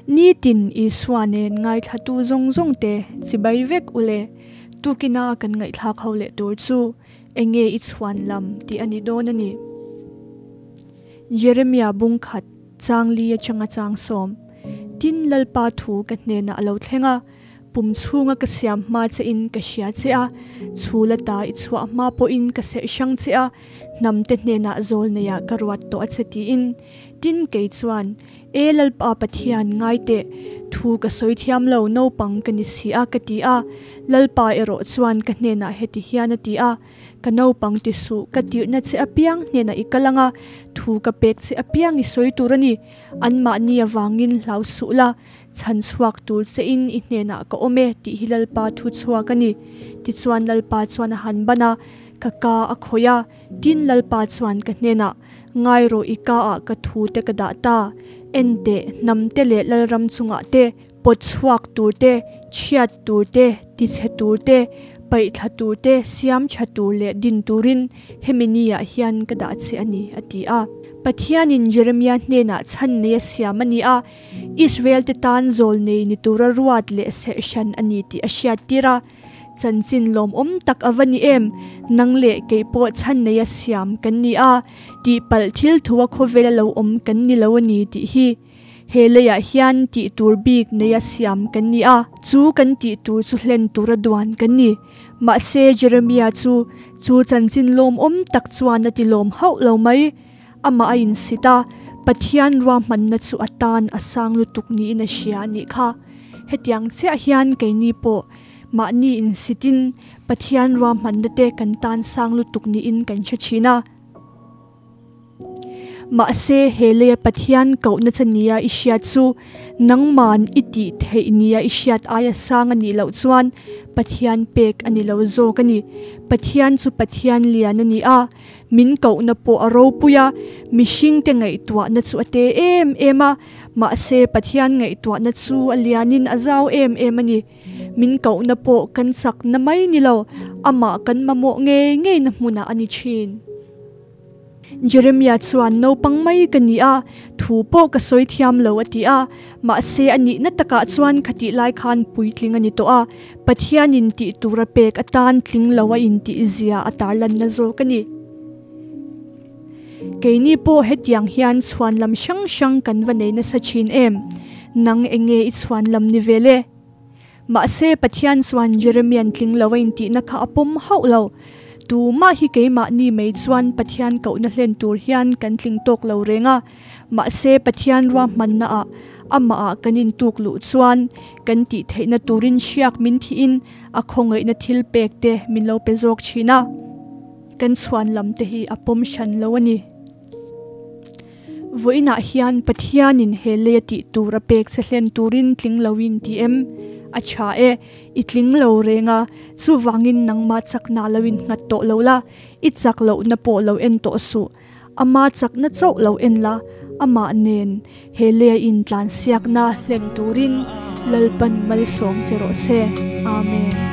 Nitin Isua nen ngaithlatu zawng zawng te chibai vek ule. Tukina kan ngaihthlak ho leh tur chu enge i chhuan lam tih a ni dawn a ni. Jeremia bung khat chang li atanga chang sawm. Tin Lalpa thu ka hnenah a lo thleng a, pum chhunga ka siam hma che in ka hria che a, chhul ata i chhuah hma pawhin ka serh hrang che a, hnam te hnenah zawl neiah ka ruat tawh a che tiin. Tin kei chuan, E Lalpa Pathian, ngai teh, thu ka sawi thiam lo, naupang ka ni si a, ka ti a. Lalpa erawh chuan ka hnenah heti hian a ti a, Ka naupang ti suh, ka tirhna che apiang hnenah i kal ang a, thu ka pek che apiang i sawi tur a ni. Anmahni avangin hlau suh la, chhan chhuak tur chein i hnenah ka awm e, tih hi Lalpa thu chhuak a ni. Tichuan Lalpa chuan a han ban a, ka ka a khawih a, tin Lalpa chuan ka hnenah, Ngai rawh i ka ah ka thu te ka dah ta. En teh, hnam te leh lalram chungah te, pawt chhuak tur te, chhiat tur te, tichhe tur te, paih thla tur te, siam tha tur leh din turin hemi ni ah hian ka dah che a ni, a ti a. Pathianin Jeremia hnenah chhan nei a siam a ni a, Israel te tan zawl nei ni tura ruat leh serh hran a ni tih a hriattir a. Chanchin lawmawm tak a va ni em? Nang leh kei pawh chhan neia siam kan ni a, tihpalh thil thua khawvela lo awm kan ni lo a ni tih hi. He leiah hian tih tur bik neia siam kan ni a, chu kan tih tur chu hlen tura duan kan ni. Mahse Jeremia chu chu chanchin lawmawm tak chuan a ti lawm hauh lo mai. Amah a insit a, Pathian ruahmanna chu a tan a sang lutuk niin a hria a nih kha. Hetiang chiah hian keini pawh mahni insitin Pathian ruahmanna te kan tan sang lutuk niin kan hre thin a. Mahse, he leia Pathian kohna che nia i hriat chu nangman i tih theih nia i hriat aia sang a nih loh chuan Pathian pek a ni lo zawk a ni. Pathian chu Pathian lian a ni a. Min kohna pawh a ropui a, mihringte ngaihtuahna chu a te em em a, mahse Pathian ngaihtuahna chu a lianin a zau em em a ni. Min kohna pawh kan chakna mai ni lo, amah kan mamawh ngei ngeina hmunah a ni thin. Jeremia chuan naupang mai ka ni a, thu pawh ka sawi thiam lo a ti a, mahse a nihna takah chuan khatih lai khan puitling a ni tawh a, Pathianin tih tura pek atan tling lo a intih zia a tarlanna zawk a ni. Keini pawh hetiang hian chhuanlam hrang hrang kan va nei nasa thin em? Nang enge i chhuanlam ni vel e? Mahse Pathian chuan Jeremian tling lo a intihna kha a pawm hauh lo. Tumah hi keimahni mai chuan Pathian kohna hlen tur hian kan tling tawk lo reng a. Mahse Pathian ruahmannaah amahah kan intuk luh chuan kan tih theihna turin hriak min thihin a khawngaihna thil pek te min lo pe zawk thin a, kan chhuan lam te hi a pawm hran lo a ni. Vawiinah hian Pathianin he leia tih tur a pek che hlen turin tling loin ti em? A tha e, i tling lo reng a, chuvangin nangmah chakna lo innghat tawh lo la, i chak lohna pawh lo en tawh suh. Ama chakna chauh lo en la, amah nen he lei intlansiakna hlen turin Lalpan malsawm che rawh se. Amen.